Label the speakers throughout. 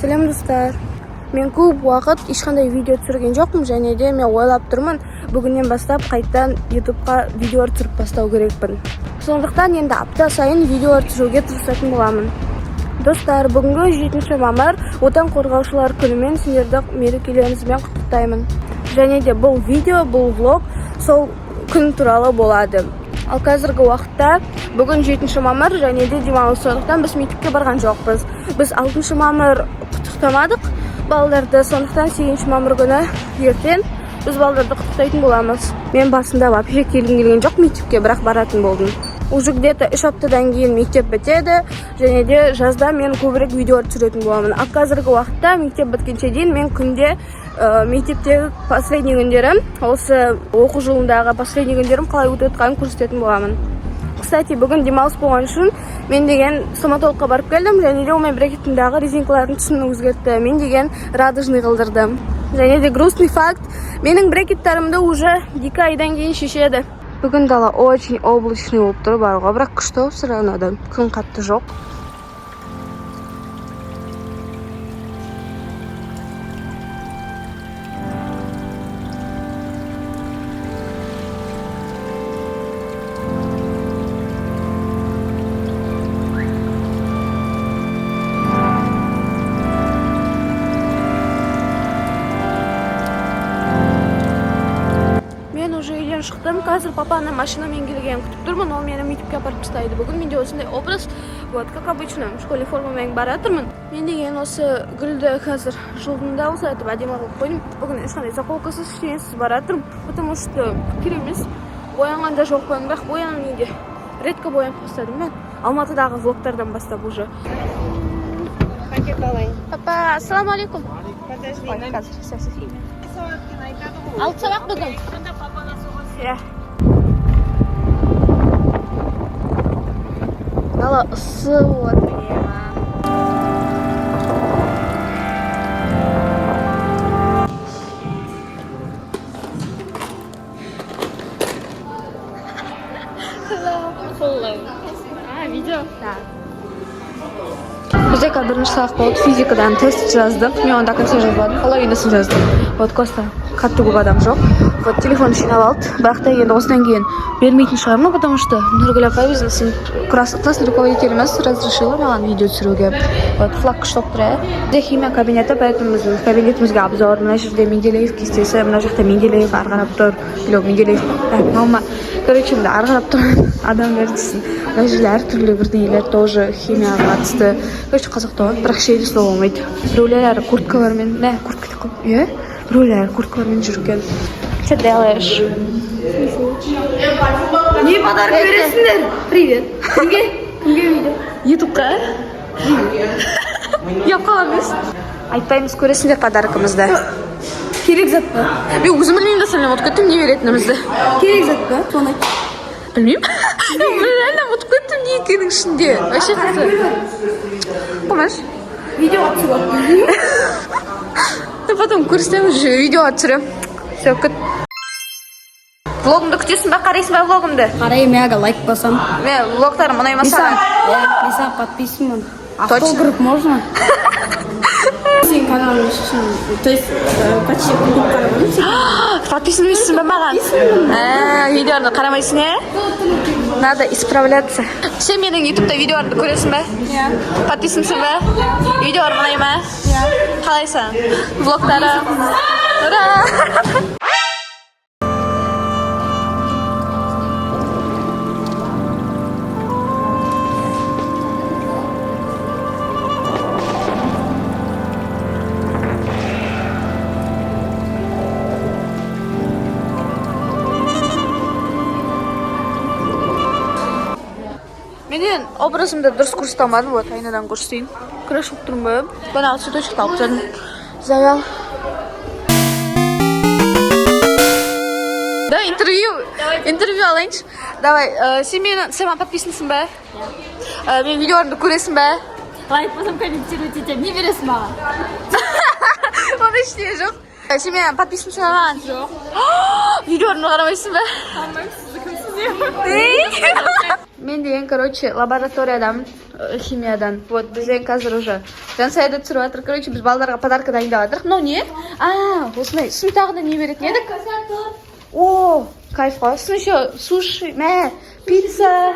Speaker 1: Сәлем, достар! Мен көп уақыт ешқандай видео түсірген жоқпын және де мен ойлап тұрмын, бүгіннен бастап қайтадан Ютубқа видеолар түсіріп бастау керекпін. Сондықтан енді апта сайын видеолар түсіруге тырысатын боламын. Достар, бүгінгі 7 мамыр, Отан қорғаушылар күнімен сендерді, мерекелеріңізбен құттықтаймын. Және де бұл видео, бұл влог сол күн туралы болады. Ал қазіргі уақытта бүгін 7 мамыр және де демалыс, сондықтан біз мектепке барған жоқпыз. Біз 6 мамыр құттықтамадық балаларды, сондықтан 8 мамыр күні, ертең біз балаларды құттықтайтын боламыз. Мен басында вообще келгім келген жоқ мектепке, бірақ баратын болдым. Уже где-то 3 аптадан кейін мектеп бітеді және де жазда мен көбірек видеолар түсіретін боламын. Ал қазіргі уақытта мектеп біткенше дейін мен күнде мектептегі последний күндерім, осы оқу жылындағы последний күндерім қалай өтіп жатқанын көрсететін боламын. Кстати, бүгін демалыс болған үшін мен деген стоматологқа барып келдім және де ол менің брекетімдағы резинкалардың түсін өзгертті. Мен деген радужный қылдырдым. Және де грустный факт: менің брекеттарымды уже 2 айдан кейін шешеді. Бүгін дала очень облачный болып тұр бар ғой, бірақ күшті все равно да, күн қатты жоқ. Мен уже үйден шықтым. Қазір папаның машинамен келгенін күтіп тұрмын. Ол мені мектепке апарып тастайды. Бүгін менде осындай образ. Вот, как обычно, школьный формамен бара жатырмын. Мен деген осы гүлді қазір жұлдым да, осылай етіп әдемі қылып қойдым. Бүгін ешқандай заколкасыз, ештеңесіз бара жатырмын, потому что керек емес. Боянған да жоқпын, бірақ боянамын үйде. Редко боянып бастадым мен. Алматыдағы влогтардан бастап уже.
Speaker 2: Пакет алайын.
Speaker 1: Папа, ассалаумағалейкум.
Speaker 2: Подожди.
Speaker 1: Ой, қазір, сейчас. Алты сабақ бүгін. Иә. Дала ыссы болып жатыр, ема.
Speaker 2: Hello. А, видео?
Speaker 1: Да. Бізде қазір бірінші сабақ болды, физикадан тест жаздық. Мен оны до конца жазбадым, половинасын жаздым. Вот, класста қатты көп адам жоқ. Вот, телефон жинап алды, бірақ та енді осыдан кейін бермейтін шығармын, потому что Нұргүл апай, біздің сынып классный руководителіміз, разрешила маған видео түсіруге. Вот, флаг күшті болып тұр, иә. Бізде химия кабинеті, поэтому біздің кабинетімізге обзор. Мына жерде Менделеев кестесі, мына жақта Менделеев ары қарап тұр. Или ол Менделеев мама, короче, мында ары қарап тұрған адамдар дейсің. Мына жерде әртүрлі бірдеңелер, тоже химияға қатысты. Короче, қызықты ғой, бірақ шейді ұстауға болмайды. Біреулер әрі курткалармен, мә, куртка деп қойып, иә, біреулер курткалармен жүр екен. Что делаешь?
Speaker 2: Не подарок бересіңдер? Привет. Кімге? Кімге видео?
Speaker 1: Ютубқа. Ұялып қаламыз. Айтпаймыз, көресіңдер подаркамызды.
Speaker 2: Керек зат па?
Speaker 1: Мен өзім білмеймін да, сәлем, ұмытып кеттім не беретінімізді.
Speaker 2: Керек зат па? Соны айт.
Speaker 1: Білмеймін, мен реально ұмытып кеттім не екенін ішінде. Вообще қызық. Қоймашы.
Speaker 2: Видеоға түсіп алып.
Speaker 1: Ну, потом көрсетеміз же, видеоға түсіремін. Все, күт. Влогымды күтесің ба, қарайсың ба влогымды?
Speaker 2: Қарай, мега лайк басам.
Speaker 1: Мен влогтарым ұнай ма саған?
Speaker 2: Иә, мен саған подписанмын.
Speaker 1: Точно?
Speaker 2: Автограф можно? Сенің каналың үшін, то есть почти көп қарамаймын сен.
Speaker 1: Подписан емессің ба маған? Видеоларды қарамайсың, иә? Надо исправляться. Сен менің Ютубта видеоларымды көресің ба?
Speaker 2: Иә.
Speaker 1: Подписансың ба? Видеоларым ұнай ма?
Speaker 2: Иә.
Speaker 1: Қалайсың? Влогтарым? Ура! Менен образымды дұрыс көрсете алмадым, вот, айнадан көрсетейін. Краш болып тұрмын ба? Бағанағы цветочек алып тастадым. Завял. Да, интервью. Интервью алайыншы. Давай, сен мені, сен маған подписансың ба? Иә. Менің видеоларымды көресің ба?
Speaker 3: Лайк басам, комментировать етемін. Не бересің маған?
Speaker 1: Ондай ештеңе жоқ. Сен маған подписансың ба маған?
Speaker 3: Жоқ.
Speaker 1: Видеоларымды қарамайсың ба?
Speaker 3: Танымаймын сізді, кімсіз?
Speaker 1: Мен деген, короче, лабораториядамын. Химиядан. Вот, бізден қазір уже Жансая да түсіріп жатыр. Короче, біз балдарға подарка дайындап жатырмық. Мынау не? А, осындай. Сосын тағы да не беретін едік? О, кайф қой. Сосын еще суши, мә, пицца.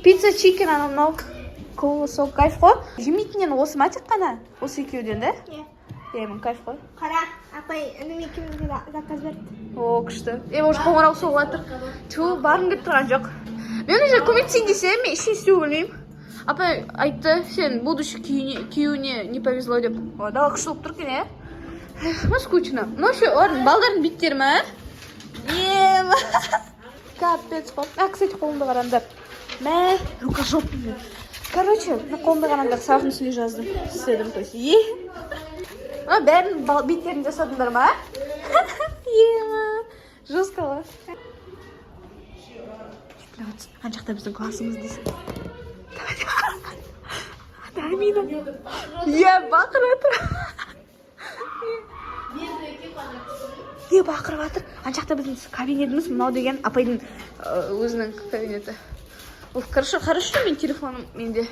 Speaker 1: Пицца, chicken, анау мынау. Кола, сок, кайф қой. Жемейтіннен осы ма тек қана? Осы екеуден, да?
Speaker 2: Иә.
Speaker 1: Е, кайф қой.
Speaker 2: Қара, апай, інім екеумізге заказ берді.
Speaker 1: О, күшті. Е, уже қоңырау соғып жатыр. Ту, барғым келіп тұрған жоқ. Мен уже көмектесейін десем, мен ештеңе істеу білмеймін. Апай айтты, сен будущий күйеуіне не повезло деп. О, дала күшті болып тұр екен, иә? Ну, скучно. Ну, еще, олардың балдардың беттері ма? Ем. Капец қой. А, кстати, қолымды қараңдар. Мә, рукожопый мен. Короче, мына қолымды қараңдар, сабақтың үстіне жаздым. Істедім, то есть. Е. А, бәрін беттерін жасадыңдар ма? Ема. Жестко ғой. Ана жақта біздің классымыз дейсің. Давай, Амина. Иә, бақырып жатыр. Не бақырып жатыр? Ана жақта біздің кабинетіміз, мынау деген апайдың өзінің кабинеті. Уф, хорошо, хорошо, мен телефоным менде.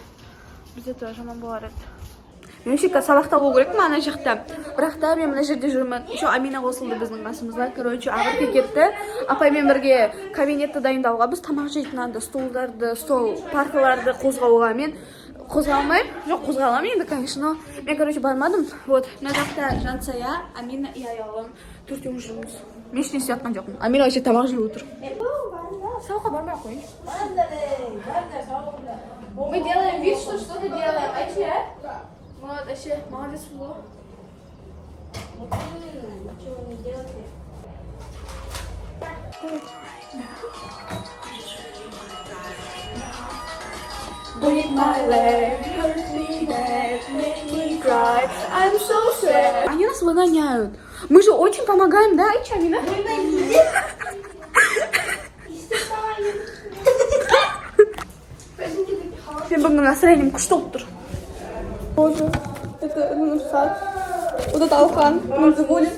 Speaker 1: Бізде тоже жаман болар еді. Мен вообще сабақта болу керекпін ана жақта. Бірақ та мен мына жерде жүрмін. Еще Амина қосылды біздің қасымызға. Короче, Ақерке кетті. Апаймен бірге кабинетті дайындауға, біз тамақ жейтін анда столдарды, стол, парталарды қозғауға. Мен қозғала алмаймын. Жоқ, қозғала аламын енді, конечно. Мен, короче, бармадым. Вот, мына жақта Жансая, Амина и Аяулым. Төртеуміз жүрміз. Мен ештеңе істеп жатқан жоқпын. Амина вообще тамақ жеп отыр. Сабаққа бармай ақ қояйыншы. Мы делаем вид, что что-то делаем. Айше. Вот, вообще, молодец было.
Speaker 2: Ничего не делайте.
Speaker 1: Break my leg, hurt me bad, make me cry. I'm so sad. Они нас выгоняют. Мы же очень помогаем, да, Айча, Амина? Мен бүгінгі настроением күшті болып тұр.
Speaker 2: Боже, это Нурсат. Вот это Алхан. Мы забыли.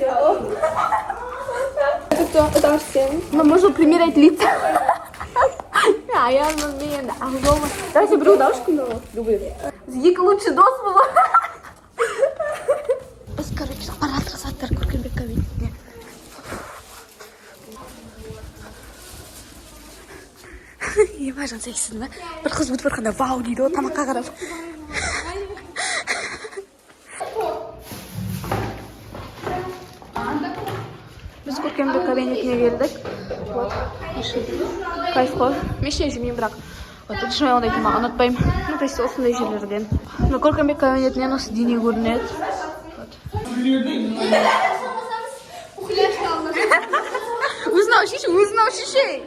Speaker 2: Это кто? Это Арсен.
Speaker 1: Мы можем примерять лица. Аянмын мен, Ақжолмын. Давайте біреу дауышқын. Екі лучший дос бұл. Біз, короче, бара жатырмыз заттар Көркембек кабинетіне. Ема, Жансая, естідің ба? Бір қыз өтіп жатқанда вау дейді ғой тамаққа қарап. Біз Көркембек кабинетіне келдік. Вот, кайф қой. Мен ештеңе жемеймін, бірақ вот шынымен ондай тамақ ұнатпаймын. Ну, то есть осындай жерлерден. Но Көркембек кабинетінен осы дене көрінеді. Вот. Өзін ау шеше, өзін ау шеше.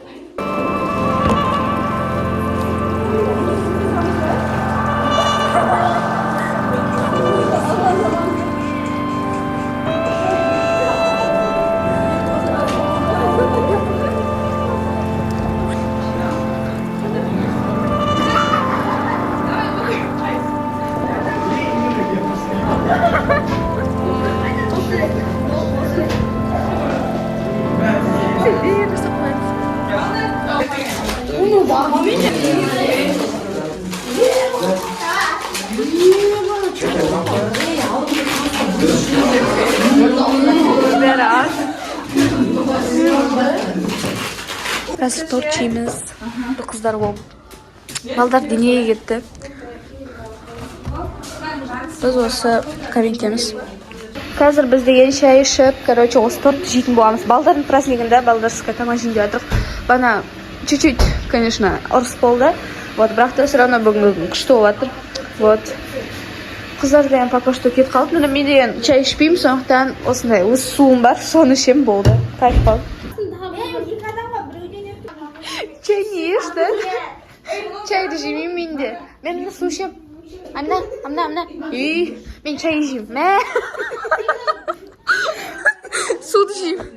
Speaker 1: Бәрі аш. Қазір торт жейміз. Бір қыздар болып. Балдар денеге кетті. Біз осы кабинеттеміз. Қазір біз деген шай ішіп, короче, осы тортты жейтін боламыз. Балдардың празднигінде балдарсызға тамақ жейін деп жатырмық. Бана чуть-чуть, конечно, ұрыс болды. Вот, бірақ та все равно бүгінгі күн күшті болып жатыр. Вот. Қыздар деген пока что кетіп қалды. Но мен деген чай ішпеймін, сондықтан осындай өз суым бар, соны ішемін, болды. Кайф қой.
Speaker 2: Екі адамға біреуден.
Speaker 1: Чай не ешь, да? Чайды жемеймін мен де. Мен мына су ішемін. Амина, Амина, Амина. Үй, мен чай жеймін. Мә. Суды жеймін.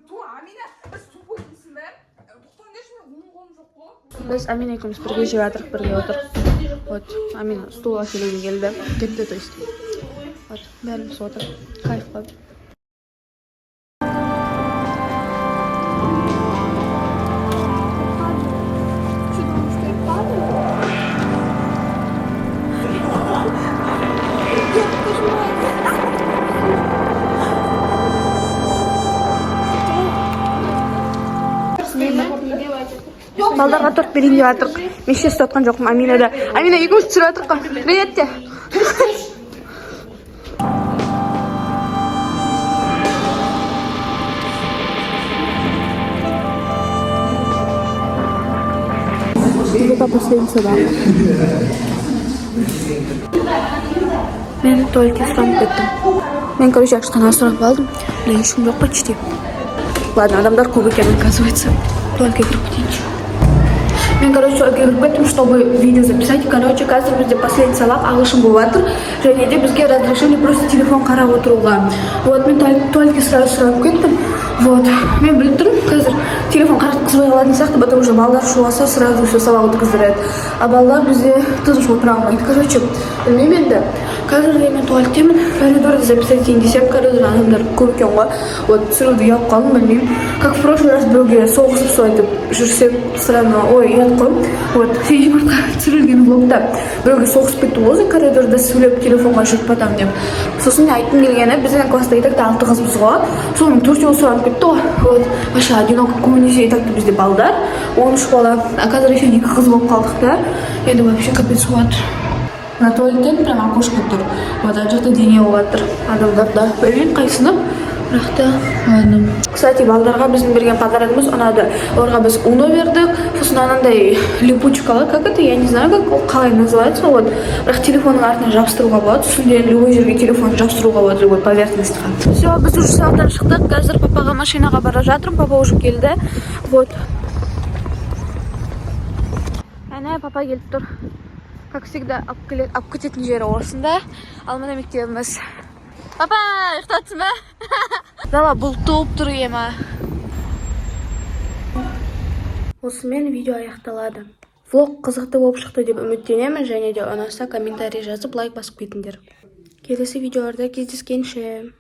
Speaker 4: Ту, Амина, бір су қойдыңсың ба? Тоқтаңдаршы, мен оң қолым жоқ қой.
Speaker 1: Біз Амина екеуміз бірге жеп жатырық, бірге отырық. Вот, Амина стул әкелуге келді. Кетті, то есть. Вот, бәріміз отырып, кайф қой. Балдарға торт берейін деп жатырық. Мен еш ұстатқан жоқпын. Амина да. Амина, екеуміз түсіріп жатырық қой. Привет те. Последний сабақ. Мен туалетке сұранып кеттім. Мен, короче, ашханаға сұрап алдым. Но ешкім жоқ почти. Ладно, адамдар көп екен, оказывается. Туалетке кіріп кетейінші. Мен, короче, туалетке кіріп кеттім, чтобы видео записать. Короче, қазір бізде последний сабақ ағылшын болып жатыр. Және де бізге разрешили просто телефон қарап отыруға. Вот, мен туалетке сразу сұранып кеттім. Вот, мен біліп тұрмын, қазір телефон қаратқызбай қалатын сияқты, потому что балдар шуласа, сразу все, сабақ өткіздіреді. А балдар бізде тыныш отыра алмайды. Короче, білмеймін енді. Қазір де мен туалеттемін, коридорда записать етейін десем, коридорда адамдар көп екен ғой. Вот, түсіруді ұялып қалдым, білмеймін. Как в прошлый раз біреуге соғысып солайтып жүрсем, странно, ой, ұят қой. Вот, 8 мартқа түсірілген влогта біреуге соғысып кетті ғой коридорда сөйлеп, телефонға жүріп батамын деп. Сосын мен айтқым келгені, біздің класста и так та алты қызбыз ғой, соның төртеуі сұранып кетті ғой. Вот, вообще одиноко. Көбінесе и так та бізде балдар 13 бала, а қазір еще екі қыз болып қалдық та, енді вообще капец болады. Мына туалеттен прям окошко тұр. Вот, ана жақта дене болып жатыр адамдарда. Білмеймін, қай сынып, бірақ та ладно. Кстати, балдарға біздің берген подарогымыз ұнады. Оларға біз уно бердік, сосын анандай липучкалы, как это, я не знаю, как ол, қалай называется, вот, бірақ телефонның артына жабыстыруға болады. Сосын любой жерге телефон жабыстыруға болады, любой поверхностьқа. Все, біз уже сабақтан шықтық. Қазір папаға машинаға бара жатырмын. Папа уже келді. Вот, әне, папа келіп тұр. Как всегда, алып келе, алып кететін жері осында. Ал мына мектебіміз. Папа, ұйықтатсың ба? Дала бұлтты болып тұр ема. Осымен видео аяқталады. Влог қызықты болып шықты деп үміттенемін және де ұнаса, комментарий жазып, лайк басып кетіңдер. Келесі видеоларда кездескенше.